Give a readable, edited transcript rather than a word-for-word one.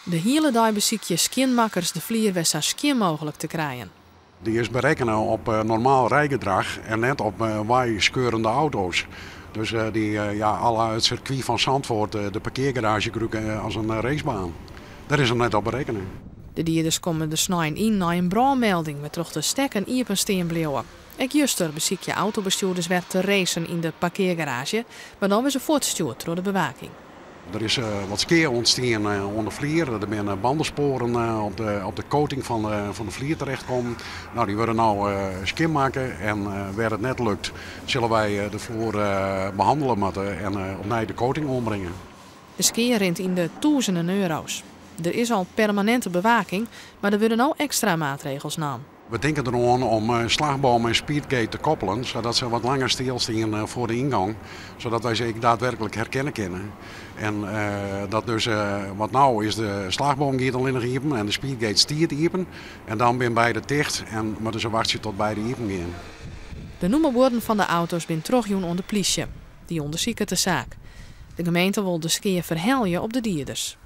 De hiele dei besykje skjinmakkers de flier wer sa skjin mooglik te krijen. Dy is berekkene op normaal rijgedrach en net op weiskeurende auto's. Dus dy ja, à la it sirkwy fan Zandvoort de parkeargaraazje brûke as in racebaan. Dêr is er net op berekkene. De dieders komme der snein yn nei in brânmelding wêrtroch't de stekken iepen stean bliuwe. Ek juster besykje autobestjoerders wer te racen yn de parkeargaraazje, mar dan wurde se fuortstjoerd troch de bewaking. Der is wat skea ûntstien oan de flier. Der binne bandenspoaren op de coating fan de flier terechtkommen. No, dy wurde no skjinmakke en wêr't it net lukt, sille wy de floer behannele moatte en opnij de coating oanbringe. De skea rint yn de tûzenen euro's. Der is al permaninte bewaking, mar der wurde no ekstra maatregels naam. We tinke deroan om slachboom en speedgate te koppelen, sadat se wat langer stilstean foar de yngong, sadat wy se ek daadwerklik herkenne kinne. En dat dus, want no is de slachboom giet allinnich iepen en de speedgate stiet iepen en dan binne beide ticht en moatte se wachtsje tot beide iepen gean. De nûmerbuorden fan de auto's binne trochjûn oan de plysje. Dy ûndersiket de saak. De gemeente wol de skea ferhelje op de dieders.